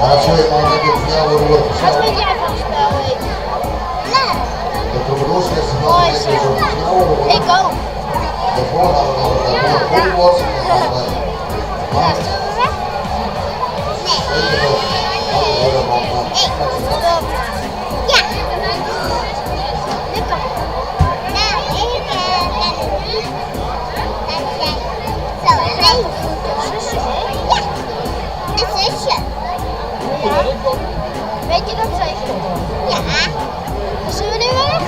Wat vind jij van de spelweek? Leuk. Mooi zo. Ik ook. Ja. Ja, zullen we weg? Nee. Nee. Stop maar. Ja. Nu kan ik. Nou, ik ben het niet. Dat jij zo leuk. Zusje, hè? Ja. Een zusje. Ja. Weet je dat zeker? Ja. Zullen we nu weg?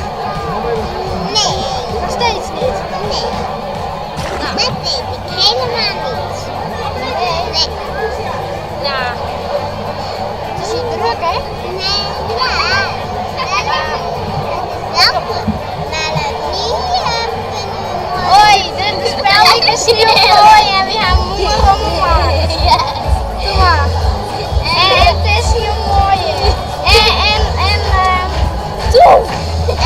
Nee. Nog steeds niet. Nee. Nou. Dat weet ik helemaal niet. Nee. Nee. Nou. Het is hier druk, hè? Nee, ja. Dat is wel goed. Maar nu kunnen we mooi. Hoi, de spelweek is heel mooi en we gaan moe om Ja. Doe maar. En het is heel mooi. En, en, en, toe.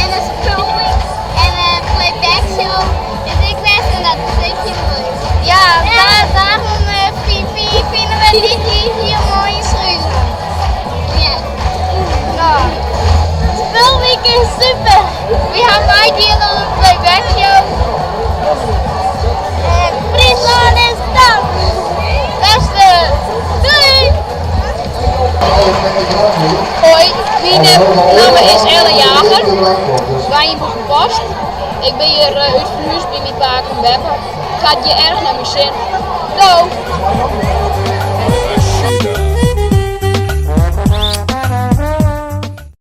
En de spelweek en playback show is ik best en dat is echt heel mooi. Ja, daar, daarom vinden we dit hier, hier mooi in Fryslân. Ja. Nou, spelweek is super. We gaan meedoen aan een playback show. En Fryslân is top. Beste. Doei. Hoi, mijn naam is Ellen Jager. Wij op Post. Ik ben hier uit verhuisd bij mijn pa en beppe. Het gaat je erg naar mijn zin. Doei!